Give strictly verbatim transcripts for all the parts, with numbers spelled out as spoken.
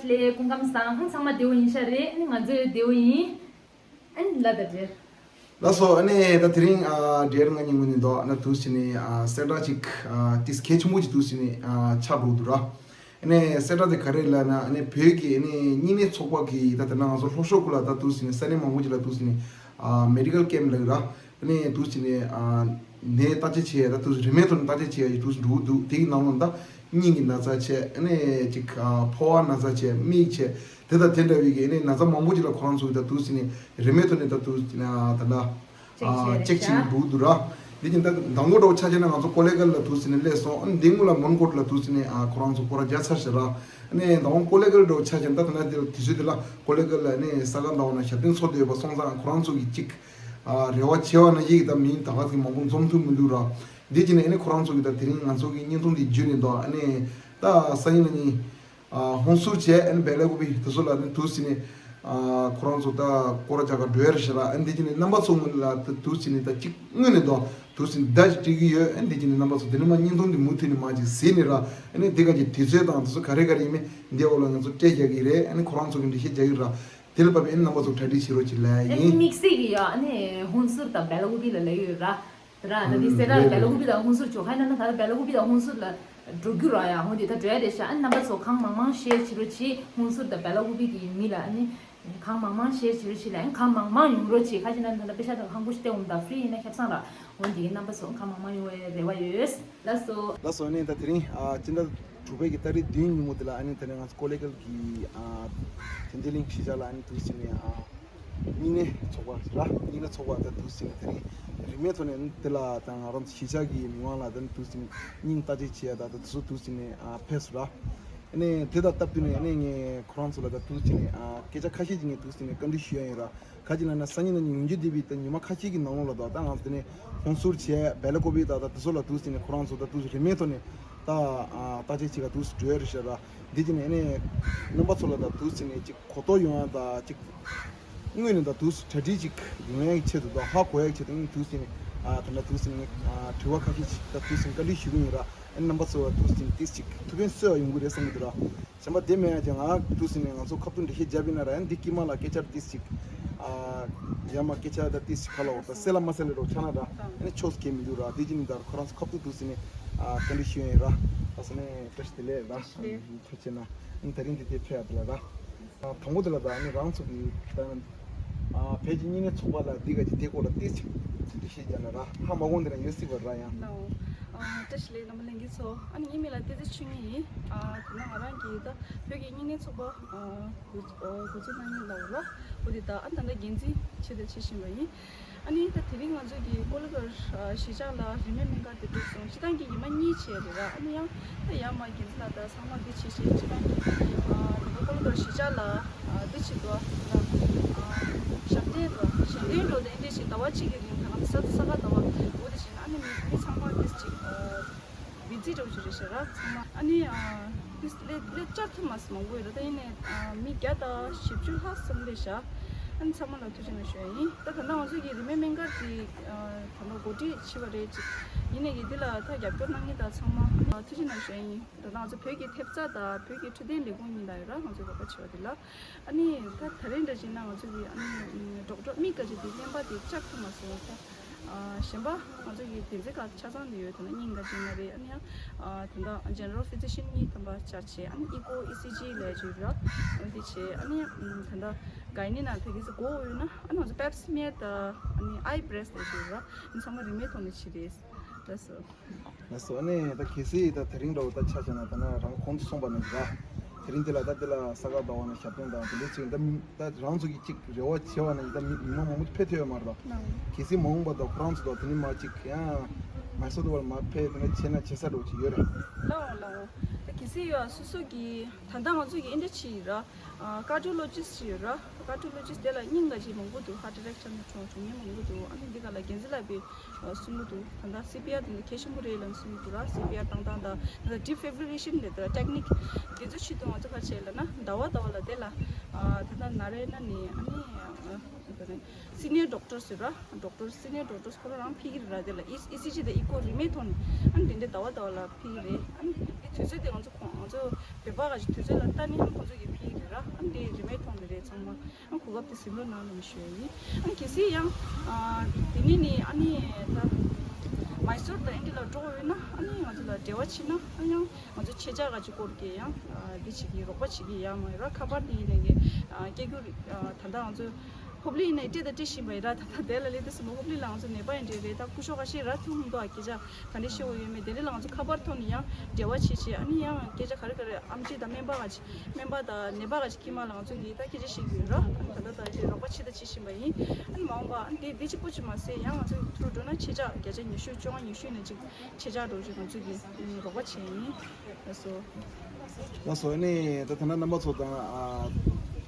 ལས་སྐུ་ཁམས་བཟང་། ཚང་མ་བདེ་པོ་ཡིན་ཤག་རེད། ཨ་ནི་ང་ཚོ་བདེ་པོ་ཡིན། ཨ་ནི་ལ་དང་འབྲེལ། ལགས་སོ། ཨ་ནི་ད་དེ་རིང་ཨ་འབྲེལ་ང་གཉིས་ངོས་ནས་འདུག་ཨ་ནི་དུས་ཕྱིན་ནས་ཨ་གསལ་བསྒྲགས་ཅིག་ཨ་ཏིས་གལ་ཆེན་པོ་ཅིག་དུས་ཕྱིན་ནས་ཨ་ཆགས་འགྲོ་འདུག་ར། ཨ་ནི་གསལ་བསྒྲགས་དེ་ག་རེ་ལབ་ན། ཨ་ནི་བོད་ཀྱི་ཨ་ནི་སྨྱུང་གནས་ཚོགས་པ་གིས་ད་ད་ནང་ང་ཚོ་ལྷོ་ཕྱོགས་ཁུལ་ལ་ད་དུས་ཕྱིན་ནས་ས་གནས་མང་པོ་ཅིག་ལ་དུས་ཕྱིན་ནས་ཨ་མེ་ཌི་ཀལ་ཀེམ་ལབ་ཀྱི་ར། ཨ་ནི་དུས་ཕྱིན་ནས་ཨ་ནད་བརྟག་དཔྱད་བྱེད་ཡ། ད་དུས་རིན་མེད་ཐོག་ནས་བརྟག་དཔྱད་བྱེད་ཡ་ཡི་དུས་འགྲོ་གི་འདུག་དེ་གི་ནང་ལོགས་ད་སྙིང་གི་ན་ཚ་བྱས། ཨ་ནི་ཅིག་ཨ་ཕོ་བ་ན་ཚ་བྱས། མིག་བྱས། དེ་དང་དེ་འདྲ་བའི་གི་ཨ་ནི་ན་ཚ་མང་པོ་ཅིག་ལ་ཁོ་རང་ཚོ་གི་ད་དུས་ཕྱིན་ནས་རིན་མེད་ཐོག་ནས་ད་དུས་ཕྱིན་ནས་ཨ་ད་ལ་ཨ་ཅེག་བྱེད་ཀྱི་འདུག་འདུག་ར། འདི་གི་ད་མདང་དགོང་འདྲ་བོ་ཆ་བཞག་ན་ང་ཚོ་ཀོ་ལེ་གལ་ལ་དུས་ཕྱིན་ནས་སླེབས་སོང་། ཨ་ནི་འདི་སྔོན་ལ་མོན་གྷོ་ལ་དུས་ཕྱིན་ནས་ཨ་ཁོ་རང་ཚོ་སྐོར་ར་རྒྱག་ཚར་ཤག་ར། ཨ་ནི་མདང་དགོང་ཀོ་ལེ་གལ་འདྲ་བོ་ཆ་བཞག་ན་ད་ད་ལྟ་དེ་ལ་དུས་ཚོད་དེ་ལ་ཀོ་ལེ་གལ་ལ་ཨ་ནི་ས་ག་ཟླ་བ་ན་ཞབས་བརྟན་ཚོགས་བསྡད་ཡོད་པ་སོང་ཙང་། ཁོ་རང་ཚོ་གི་ཅིག་ཨ་རེ་བ་བྱས་པ་ནང་བཞིན་གྱི་ད་མི་ད་ག་ཟིག་མང་པོ་འཛོམས་ཐུབ་མི་འདུག་ར། འདི་གི་ནས་ཨ་ནི་ཁོ་རང་ཚོ་གི་ད་དེ་རིང་ང་ཚོ་གི་བརྙན་ཐུང་འདི་བརྒྱུད་ནས་འདུག་ཨ་ནི་ད་སང་ཉིན་གནངས་ཉིན་ཨ་ཧོན་སུར་བྱས། ཨ་ནི་བེ་ལ་ཀུ་པི་དེ་ཚོ་ལ་ཨ་ནི་དུས་ཕྱིན་ནས་ཨ་ཁོ་རང་ཚོ་ད་སྐོར་ར་རྒྱག་ག་འགྲོ་ཡ་རེད་ཤག་ར། ཨ་ནི་འདི་གི་ནས་རྣམ་པ་ཚོ་ངོས་ལ་ད་དུས་ཕྱིན་ནས་ད་ཅིག་སྔོན་ནས་འདུག་དུས་ཕྱིན་ཟླ་ཞིག་སྤྲད་ཀྱི་ཡོད། ཨ་ནི་འདི་གི་ནས་རྣམ་པ་ཚོ་དེ་ནས་མ་བརྙན་ཐུང་འདི་མུ་མཐུད་ནས་མ་ཅིག་གཟིགས་ནས་ར། ཨ་ནི་དེ་ག་ཅིག་དུས་ཚོད་དང་དེ་ཚོ་ག་རེ་ག་རེ་ཡིན་མིན་འདི་འོག་ལ་ང་ཚོ་སྤྲད་རྒྱག་གི་རེད། ཨ་ནི་ཁོ་རང་ཚོ་གི་འགྲེལ་བཤད་རྒྱག་གི་ར། དེ་ལ་བབས་པའི་ཨ་ནི་རྣམ་པ་ཚོ་གྲ་སྒྲིག་བྱེད་རོགས་ཅིག་ལབ་ཡ་ཨ་ནི་ཡིན། དམིགས་བསལ་གྱི་ཡ་ཨ་ནི་ཧོན་སུར་དང་བེ་ལ་ཀུ་པི་ལ་ལབ་ཡོད་ར། དེ་ར་ད་འདི་ཨུམ་སེ་ར་རེད་བེ་ལ་རེད། ཀུ་པི་དང་ཧོན་སུར་ཅོ་ཁ་ཡིན་ན་ད་བེ་ལ་ཀུ་པི་དང་ཧོན་སུར་ལ་འགྲོ་རྒྱུ་ར་ཡ། འོ་དེ་ད་འགྲོ་ཡ་རེད་ཤག་ཨ་ནི་རྣམ་པ་ཚོ་གང་མང་མང་ཤེར་བྱེད་རོགས་གྱིས། ཧོན་སུར་དང་བེ་ལ་ཀུ་པི་གི་མི་ལ་ཨ་ནི་གང་མང་མང་ཤེར་བྱེད་རོགས་གྱིས་ལ། ཨ་ནི་གང་མང་མང་ཡོང་རོགས་གྱིས། ཁ་ཅིག་ན་ད་ལྟ་པེ་ཤ་དང་ཧང་གོ་ཤི་སྟེ་འོང་ད་ཧྥི་རི་ཡིན་ན་ཁེ་བཟང་ར། འོ་འདི་གི་རྣམ་པ་ཚོ་གང་མང་མང་ཡོང་བའི་རེ་བ་ཡོད། ལགས་སོ། ལགས་སོ། ཨ་ནི་ད་དེ་རིང་ཨ་སྤྱི་ཟླ་དྲུག་པའི་གི་ཏ་རིག་བདུན་ཉིན་མོ་དེ་ལ་ཨ་ནི་དེ་ནས་ང་ཚོ་ཀོ་ལེ་གལ་གི་ཨ་ཐེན་ཐེ་ལིང་གཞིས་ཆགས་ལ་ཨ་ནི་དུས་ཕྱིན་ནས་ཨ་སྨྱུང་གནས་ཚོགས་པ་ར། སྨྱུང་གནས་ཚོགས་པ་ད་དུས་ཕྱིན་ནས་དེ་རིང་རིན་མེད་ཐོག་ནས་དེ་ལ་ད་ང་རང་གཞིས་ཆགས་ཀྱི་མི་མང་ལ་ད་དུས་ཕྱིན་ནས་སྙིང་བརྟག་དཔྱད་བྱེད་ཡ་ད་ད་དུས་ཚོད་དུས་ཕྱིན་ནས་ཨ་ཕེབས་སོང་ར། ཨ་ནི་དེ་དང་སྟབས་བསྟུན་ནས་ཨ་ནི་ངས་ཁོ་རང་ཚོ་ལ་ད་དུས་ཕྱིན་ནས་ཨ་སྐད་ཆ་ཁ་ཤས་ཅིག་ངས་དུས་ཕྱིན་ནས་བཀའ་འདྲི་ཞུ་ཡ་ཡིན་ར། ག་ཅི་ལབ་ན་སང་ཉིན་གནངས་ཉིན་ཡོང་རྒྱུ་བསྡད་པའི་ད་ཉི་མ་ཁ་ཤས་ཀྱི་ནང་ལོགས་ལ་ད་ད་ང་ཚོ་དེ་ནས་ཧོན་སུར་བྱས་བེ་ལ་ཀོ་པི་ད་ད་དེ་ཚོ་ལ་དུས་ཕྱིན་ནས་ཁོ་རང་ཚོ་ད་དུས་རིན་མེད་ཐོག་ནས་ད་ཨ་བརྟག་དཔྱད་བྱེད་ག་དུས་འགྲོ་ཡ་རེད་ཤག་ར། འདི་གི་ནས་ཨ་ནི་རྣམ་པ་ཚོ་ལ་ད་དུས་ཕྱིན་ནས་ཅིག་གོ་རྟོགས་ཡོང་ཡ་ད་ཅིག་དངོས་ནས་ད་དུས་གྲ་སྒྲིག་ཅིག་ཡོང་ཡ་གི་ཆེད་དུ་ད་ཧ་གོ་ཡ་གི་ཆེད་དུ་ཨ་ནི་དུས་ཕྱིན་ནས་ཨ་ད་ད་དུས་ཕྱིན་ནས་ཨ་དྲི་བ་ཁ་ཤས་ཅིག་ད་དུས་ཕྱིན་བཀའ་འདྲི་ཞུ་གི་ཡིན་ར། ཨ་ནི་རྣམ་པ་ཚོ་ལ་དུས་ཕྱིན་ཏིས་ཅིག་ཐུགས་ཕན་གསོས་པ་ཡོང་གི་རེད་བསམ་གི་འདུག་ར། གཞན་པ་དེ་མེད་ཡ་ཅང་ང་དུས་ཟིན་ནས་ང་ཚོ་ཁ་ཐུག་འགྲེལ་བཤད་བརྒྱབ་ཡིན་ན་ར། ཡང་འདི་དཀྱིལ་མ་ལ་སྐད་ཆ་ཏིས་ཅིག་ཨ་ཡ་མ་སྐད་ཆ་ད་ཏིས་ཅིག་ག་ལ་འོ་ད་སེ་ལ་མ་སེ་ལ་འགྲོ་ཆ་ན་ར། ཨ་ནི་ཕྱོགས་སུ་གས་མི་འདུག་ར། དེ་ཅི་ནི་ད་ཁོ་རང་ཚོ་ཁ་ཐུག་དུས་ཟིན་ནས་ཨ་བཀའ་འདྲི་ཞུ་ཡིན་ར། ད་སོ་ནས་བཀྲ་ཤིས་བདེ་ལེགས་ར། ཐུགས་རྗེ་ཆེ་ན། ཨ་ནི་ད་རིང་འདི་དེ་ཕེབས་ཡ་དེ་ལ་ར། ཨ་དང་པོ་དེ་ལ་ད་ཨ་ནི་རང་ཚོ་གི་ད་ཨ་བོད་ཀྱི་སྨྱུང་གནས་ཚོགས་པ་ལ་འདི་ག་ཅིག་དེ་སྐོར་ལ་ཏིས་ཅིག་འགྲེལ་བཤད་རྒྱག་ན་ར། ཧ་མ་གོ་འདི་ར་ཡོད་སྲིད་པ་ར་ཡང་། ལའོ། ཨ་བཀྲ་ཤིས་བདེ་ལེགས་རྣམ་པ་ལྷན་རྒྱས་ཚོ། ཨ་ནི་ངའི་མིང་ལ་བསྟན་འཛིན་ཆོས་ཉིད་ཡིན། ཨ་དེ་ན་ང་རང་གིས་ད་བོད་ཀྱི་སྨྱུང་གནས་ཚོགས་པ་ཨ་འགོ་ཨ་འགོ་འཛུགས་གནང་མཁན་ལ་འོ་ར། འོ་དེ་ད་ཨ་ད་ལྟ་འགན་འཛིན་བྱས་ཏེ་བྱེད་བཞིན་པ་ཡིན། ཨ་ནི་ད་དེ་རིང་ང་ཚོ་གི་ཀོ་ལི་གྷལ་ཨ་གཞིས་ཆགས་ལ་རིན་མེད་སྨན་ཁང་དེ་གྲུབ་སོང་། སྤྱིར་བཏང་གི་ཉི་མ་གཉིས་བྱས་རེད་ར། ཨ་ནི་ཡང་ད་ཡར་མར་འགན་འཛིན་ལགས་དང་ཚང་མ་འདི་བྱེད་བཞིན་སྤྱིར་བཏང་གི་ཨ་ད་ལྟ་ཀོ་ལི་གྷལ་གཞིས་ཆགས་ལ་ཨ་འདི་བྱེད་དོ། ཨ་ཞབས་བརྟན་རོ་ཞབས་བརྟན་རོ་དེ་འདྲ་ཞིག་ཟླ་བ་གཅིག་གི་རིང་ད་ལམ་ས་ས་ག་ཟླ་བ་འོ་དེ་བཞིན་ཨ་ནི་མི་མི་ཚང་མ་འདི་ཅིག་ཨ་བི་ཛི་འདྲ་བོ་ཞིག་རེད་ཤག་ར། ཚང་མ་ཨ་ནི་ཨ་འདི་ལས་ལས་བཅར་ཐུབ་མ་སོང་། མང་པོ་ཡོད་ར། ད་ཡིན་ནའི་ཨ་མི་བརྒྱ་དང་བཞི་བཅུ་ལྷག་ཙམ་རེད་ཤག་ཨ་ནི་ཚང་མ་ལ་ཐུགས་རྗེ་གནང་ཞུ་ཡ་ཡིན། ད་ད་ལྟ་ང་ཚོ་གི་རིན་མེད་སྨན་ཁང་འདི་ཨ་ད་ལྟ་གོ་སྒྲིག་བྱས་པ་རེད་ཅིག་ཡིན་ནའི་གི་འདི་ལ་ད་རྒྱབ་སྐྱོར་གནང་མཁན་དང་ཚང་མ་ཨ་ཐུགས་རྗེ་གནང་ཞུ་ཡ་ཡིན། ད་ལྟ་ང་ཚོ་བོད་ཀྱི་ཐེབས་རྩ་དང་བོད་ཀྱི་འཕྲོད་བསྟེན་ལས་ཁུངས་གཉིས་ལ་ཡོད་ར། ང་ཚོའི་རོགས་པ་བྱེད་པ་དེ་ལ། ཨ་ནི་ད་ད་རེས་འདྲ་བྱས་ན་ང་ཚོ་གི་ཨ་ནི་ཌོག་ཊར་མིག་ག་ཅིག་དེ་བསྟན་པ་དེ་བཅར་ཐུབ་མ་སོང་། ད་ཨ་གཞན་པ་ང་ཚོ་གི་དེ་ཚེ་ག་ཆ་ཚང་དེ་ཡོད། ད་ནི་སྙིང་ག་ཅིག་ན་རེད། ཨ་ནི་ཡང་ཨ་ད་ལྟ་ཇེ་ནེ་རལ་ཕི་ཛི་ཤན་གཉིས་ཐམ་པ་བཅར་བྱས། ཨ་ནི་ཨི་ཀོ་ཨི་སི་ཇི་ལས་བྱོས་ར། ཨ་ནི་དེ་བྱས་ཨ་ནི་ད་ལྟ་ག་ཡིན་ན་ད་གི་ཚེ་དགོས་ཡོད་ན་ཨ་ནི་ང་ཚོ་པེབ་སི་མེར་དང་ཨ་ནི་ཨའི་བྷི་རེ་སི་ལས་བྱོས་ར། ཨ་ནི་ཚང་མ་རིན་མེད་ཐོག་ནས་བྱེད་རེད། ལགས་སོ། ལགས་སོ། ཨ་ནི་ད་གལ་སྲིད་ད་དེ་རིང་འདྲ་བོ་ད་ཆ་བཞག་ན་ད་ནི་རང་གོང་དུ་གསུངས་པ་ནང་བཞིན་ར། དེ་རིང་འདི་ལ་ད་འདི་ལ་ས་ག་ཟླ་བ་ནས་ཞབས་བརྟན་དང་དེ་འདྲའི་ཚིག་ད་མི་ད་རང་ཚོ་གི་གཅིག་རེ་བ་བྱས་པ་ནང་བཞིན་ད་མི་མི་མང་མང་པོ་ཕེབས་ཐུབ་ཡོད་མ་རེད་ད། ལགས། གལ་སྲིད་མ་འོངས་པ་ད་ཁོ་རང་ཚོ་ད་དེ་ནི་མ་གཅིག་ཡང་མ་སོ་ད་བར་མ་ཕེབས་དེ་འདྲ་བྱས་ན་བྱེད་ས་འདྲ་བོ་ཅིག་ཡོད་རེད། ལགས་འོང་ལགས་འོང་། ད་གལ་སྲིད་ཡོད་སོ་སོ་གི་ད་ལྟ་ང་ཚོ་གི་ཨེ་འདྲ་ཅིག་ཡིན་ར། ཀར་ཌི་ཡོ་ལོ་ཇི་སི་ཊི་ཡོད་ར། ཀར་ཌི་ཡོ་ལོ་ཇི་སི་ཊི་དེ་ལ་སྙིང་ག་ཅིག་མང་པོ་འདུག་ཧར་ཊི་ཨེ་ཊེག་ཆགས་ནས་གྲོངས་གྲོངས་མཁན་མང་པོ་འདུག་ཨ་ནི་འདི་ག་ལ་འགན་འཛིན་ལགས་པས་གསུང་གི་འདུག་ད་ལྟ་སི་པི་ཨར་དེ་ཚོ་གལ་ཆེན་པོ་རེད་ལབ་གསུང་གི་འདུག་ར། སི་པི་ཨར་བཏང་སྟངས་དང་ད་ལྟ་ཌི་ཕི་བྷི་རི་ལེ་ཤན་རེད་ད་ར། ཊེག་ནིག་དེ་ཚོ་ཆེད་དུ་ང་ཚོ་ག་རེ་བྱས་ལབ་ན་ཟླ་བ་ཟླ་བ་ལ་དེ་ལ་ད་ལྟ་ན་རེ་ན་ནི་ཨ་ནི་སི་ནི་ཡར་ཌོག་ཊར་ཟེར་ར། ཌོག་ཊར་སི་ནི་ཡར་ཌོག་ཊར་ཁོ་རང་རང་ཕེབས་ཀྱི་རེད་ར། དེ་ལ་ཨི་སི་ཇི་དང་ཨི་ཀོ་རིན་མེད་ཐོག་ནས་ཨ་ནི་དེ་འདྲའི་ཟླ་བ་ཟླ་བ་ལ་ཕེབས་ཀྱི་རེད། ཨ་ནི་དེ་ དུས་ཚོད་དེ་ང་ཚོ་ཁོང་ང་ཚོ་བོད་པ་ག་ཅིག་དུས་ཚོད་ལ་ལྟ་ནི་ཁོང་ཚོ་གི་ཕི་རེད་ར། ཨ་ནི་དེ་རིན་མེད་མཐོང་ནི་རེད་ཚང་མ། ཨ་གོ་སྐབས་དེ་གཟིགས་རོགས་གནང་ལ་ཞུ་ཡ་ཡིན། ཨ་གལ་སྲིད་ཡང་ཨ་དེ་ནས་ནི་ཨ་ནི་ད་མའི་སོར་དང་ཨིན་ཌི་ལ་འགྲོ་འོས་ན་ཨ་ནི་ང་ཚོ་ལ་འབྲེལ་བ་བྱེད་ན་ཨ་ཡང་ང་ཚོ་ཆེད་བཅར་ག་ཅིག་སྐོར་གྱི་ཡང་ཨ་འདི་བྱེད་ཀྱི་རོགས་པ་བྱེད་ཀྱི་ཡ་མ་ར། ཁ་པར་དེ་ཡིན་ནའི་གི་ཨ་སྐད་སྒྱུར་ཨ་ད་ལྟ་ང་ཚོ་ཧོབ་ལི་ཡིན་ནའི་སྤྲད་དང་སྤྲད་བཞིན་པ་ཡིན་ར། ད་ལྟ་དེ་ལ་ལས་དེ་སུ་མ་ཧོབ་ལི་ལ་ང་ཚོ་ནད་པ་ཡིན་འདྲ་རེད། ད་སྐུ་ཞབས་ཁ་ཤས་ར་ཐུག་མི་འདུག་ཨ་སྐད་ཆ་ག་འདྲ་བཤད་འོས་ཡོད་མེད་དེ་རིང་ལ་ང་ཚོ་ཁ་པར་ཐོག་ནས་ཡང་འབྲེལ་བ་བྱེད་བྱེད། ཨ་ནི་ཡང་སྐད་ཆ་ག་རེ་ག་རེ་ཨེམ་ཆི་དང་སྨན་པ་ག་ཅིག་སྨན་པ་དང་ནད་པ་ག་ཅིག་དཀྱིལ་མ་ལ་ང་ཚོ་གིས་ད་སྐད་ཆ་བཤད་ཀྱི་ཡོད་ར། ཨ་ནི་ད་ལྟ་ད་ཅིག་རོགས་པ་བྱེད་དང་བྱེད་བཞིན་པ་ཡིན། ཨ་ནི་མ་འོངས་པ་ཨ་ནི་དེ་དེ་གཅིག་པོ་ཅིག་མ་ཟད་ཡང་ང་ཚོ་ཐུར་འགྲོ་ན་ཆེད་བཅར་བརྒྱ་ཆ་ཉི་ཤུ་བཅོ་ལྔ་ཉི་ཤུ་ནས་ཅིག་ཆེད་བཅར་འགྲོ་ཅིག་ང་ཚོ་གིས་རོགས་པ་བྱེད་ཡིན། ལགས་སོ། ལགས་སོ། ཨ་ནི་ད་ད་ལྟ་རྣམ་པ་ཚོ་དང་ཨ་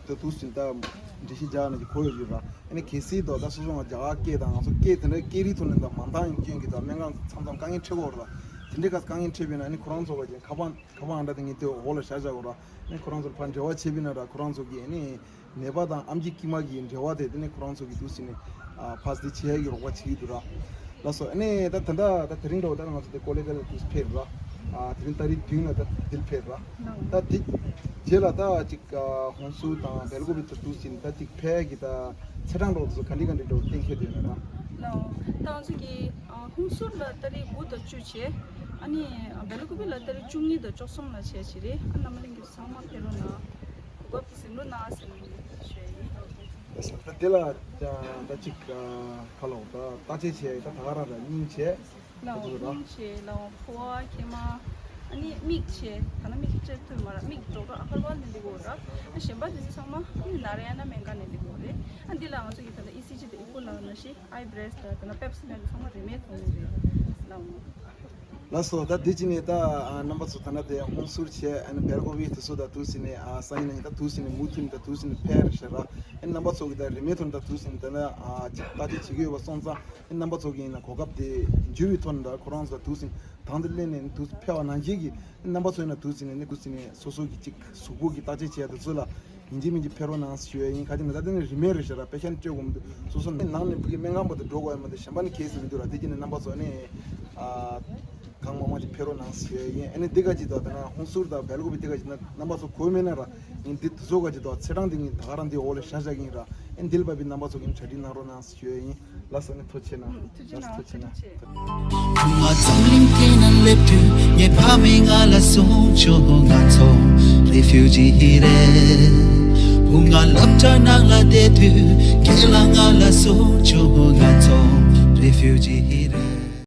ད་དུས་ཟིན་ད་འགྲེལ་བཤད་རྒྱག་ནས་ཀྱི་གོ་ཡོད་ཡོད་ར། ཨ་ནི་གལ་སྲིད་དོ་ད་སོ་སོ་ང་རྒྱ་གར་སྐད་དང་ང་ཚོ་སྐད་དེ་འདྲའི་སྐད་རིགས་ཐོག་ནས་ད་མ་འདང་ཡིན་རྐྱེན་གྱིས་ད་སྨན་ཁང་མཚམས་མཚམས་དཀའ་ངལ་འཕྲད་ཀྱི་ཡོད་ར། དེ་འདྲའི་སྐབས་དཀའ་ངལ་འཕྲད་པས་ན་ཨ་ནི་ཁོ་རང་ཚོ་ག་ཅིག་ཁ་པར་ཁ་པར་ཨང་གྲངས་དེ་ངས་དེ་འོག་ལ་བཞག་བཞག་གོ་ར། ཨ་ནི་ཁོ་རང་ཚོར་ཕར་འབྲེལ་བ་བྱས་པས་ན་ར་ཁོ་རང་ཚོ་གིས་ཨ་ནི་ནད་པ་དང་ཨེམ་ཆི་དཀྱིལ་མ་གི་འབྲེལ་བ་དེ་དེ་ནས་ཁོ་རང་ཚོ་གི་དུས་ཟིན་ནས་ཨ་ཕར་དེ་བྱེད་ཡ་གི་རོགས་པ་བྱེད་ཀྱི་འདུག་ར། ལགས་སོ། ཨ་ནི་ད་ད་ད་ད་དེ་རིང་འདྲ་བོ་ད་ང་ཚོ་དེ་ཀོ་ལེ་གལ་དུས་ཕེབས་ར། ཨ་དེ་རིང་ཏ་རིག་བདུན་ལ་ད་འདིར་ཕེབས་ར། ད་དེ་རྗེས་ལ་ད་ཅིག་ཨ་ཧུན་སུར་དང་སྦེལ་ཀོབ་ད་དུས་ཟིན་ད་ཅིག་ཕེབས་ཀྱི་ད་ཚེས་གྲངས་འདྲ་བོ་དེ་ཚོ་ག་འདྲ་ག་འདྲ་འདྲ་བོ་གཏན་འཁེལ་དུ་ཡོད་ན་ར། ལགས། ད་ང་ཚོ་གི་ཨ་ཧུན་སུར་ལ་ཏ་རིག་དགུ་དང་བཅུ་བྱས། ཨ་ནི་སྦེལ་ཀོབ་ལ་ཏ་རིག་བཅུ་གཉིས་དང་བཅུ་གསུམ་ལ་བྱས་བྱས་རེད། ཨ་རྣམ་པ་ལྷན་རྒྱས་ཚང་མ་ཕེབས་རོགས་གནང་། གོ་སྐབས་དེ་གཟིགས་རོགས་གནང་ཟེར་ནས་ཞུ་ཡ་ཡིན། ད་དེ་ལ་ད་ཅིག་ཁ་ལོ་ད་བརྟག་དཔྱད་བྱས་ད་ད་ག་རང་ད་སྙིང་བྱས། ལའོ་སྙིང་བྱས་ལའོ་ཕོ་བ་མཁལ་མ། ཨ་ནི་མིག་བྱས་ད་ན་མིག་བཅད་ཐུབ་མ་ར། མིག་འགྲོ་ག་ཨ་ཁར་བ་ནི་འདི་གོ་ར། ཨ་གཞན་པ་དེ་ཚོ་ཚང་མ་ཨ་ནི་ན་ར་ཡ་ན་སྨན་ཁང་ནས་འདི་གོ་རེད། ཨ་འདི་ལ་ང་ཚོ་གི་ད་ལྟ་ཨི་སི་ཇི་དང་ཨི་ཀོ་ལའོ་ན་ཤི་ཨའི་བྷི་རེ་སི་ད་ད་ན་པེབ་སི་མེལ་ཚང་མ་རིན་མེད་ཐོག་ནས་རེད་ལའོ། ལགས་སོ། ད་འདི་ཅི་ནས་ད་ཨ་རྣམ་པ་ཚོ་ད་ན་དེ་ཧོན་སུར་བྱས་ཨ་ནི་སྦེལ་ཀོབ་དེ་ཚོ་ད་དུས་ཟིན་ནས་ཨ་སང་ཉིན་ནས་ད་དུས་ཟིན་ནས་མུ་མཐུད་ནས་ད་དུས་ཟིན་ནས་ཕེབས་རེད་ཤག་ར། ཨ་ནི་རྣམ་པ་ཚོ་གི་ད་རིན་མེད་ཐོག་ནས་ད་དུས་ཟིན་ནས་ད་ན་ཨ་ཅིག་བརྟག་དཔྱད་བྱེད་ཀྱི་ཡོད་པ་སོང་ཙང་ཨ་ནི་རྣམ་པ་ཚོ་གི་ཡིན་ན་གོ་སྐབས་དེ་འཇུ་བའི་ཐོག་ནས་ད་ཁོ་རང་ཚོ་ད་དུས་ཟིན་དང་དུ་སླེབས་ནས་དུས་ཕེབས་པ་ནང་བཞིན་གྱི་ཨ་ནི་རྣམ་པ་ཚོ་ཡིན་ན་དུས་ཟིན་ནས་ནི་དུས་ཟིན་ནས་སོ་སོ་གི་ཅིག་གཟུགས་པོ་གི་བརྟག་དཔྱད་བྱས་ཡ་དེ་ཚོ་ལ་ཡིན་གཅིག་མིན་གཅིག་ཕེབས་རོགས་གནང་ཞུ་ཡ་ཡིན། ག་ཅི་ན་ད་དེ་ནི་རིན་མེད་རེད་ཤག་ར། པེ་ཤན་སྤྲད་དགོས་མི་འདུག་སོ་སོ་ནང་ནས་ཕ་གི་སྨན་ཁང་བར་དུ་འགྲོ་དགོས་ཡ་མི་འདུག་གཞན་པ་ནི་གལ་སྲིད་མི་འདུག་ར། དེ་གཅིག་ནི་རྣམ་པ་ཚོ་ནི་ཨ་གང་མང་མང་ཅིག་ཕེབས་རོགས་གནང་ཞུ་ཡ་ཡིན། ཨ་ནི་འདི་ག་ཅིག་ད་ད་ན་ཧོན་སུར་དང་སྦེལ་ཀོབ་འདི་ག་ཅིག་ན་རྣམ་པ་ཚོ་གོ་མེད་ན་ར། ཨ་ནི་འདི་དུ་ཚོ་ག་ཅིག་ད་ཚེས་གྲངས་འདི་ངས་ད་ག་རང་འདི་འོག་ལ་བཞག་བཞག་གི་ཡིན་ར། ཨ་ནི་འདི་ལ་བབས་པའི་རྣམ་པ་ཚོ་གིས་གྲ་སྒྲིག་གནང་རོགས་གནང་ཞུ་ཡ་ཡིན། ལགས་སོ། ཨ་ནི་ཐུགས་རྗེ་གནང་། ཐུགས་རྗེ་གནང་། ཐུགས་རྗེ་གནང་། བུ་ང་འཛམ་གླིང་སྟེང་ན་སླེབས་དུས་ངའི་ཕ་མས་ང་ལ་གསུངས་བྱུང་ང་ཚོ་རེ་ཕིའུ་ཇི་རེད། བུ་ང་སློབ་གྲྭ་ནང་ལ་བསྡད་དུས་རྒན་ལགས་ང་ལ་གསུངས་བྱུང་ང་ཚོ་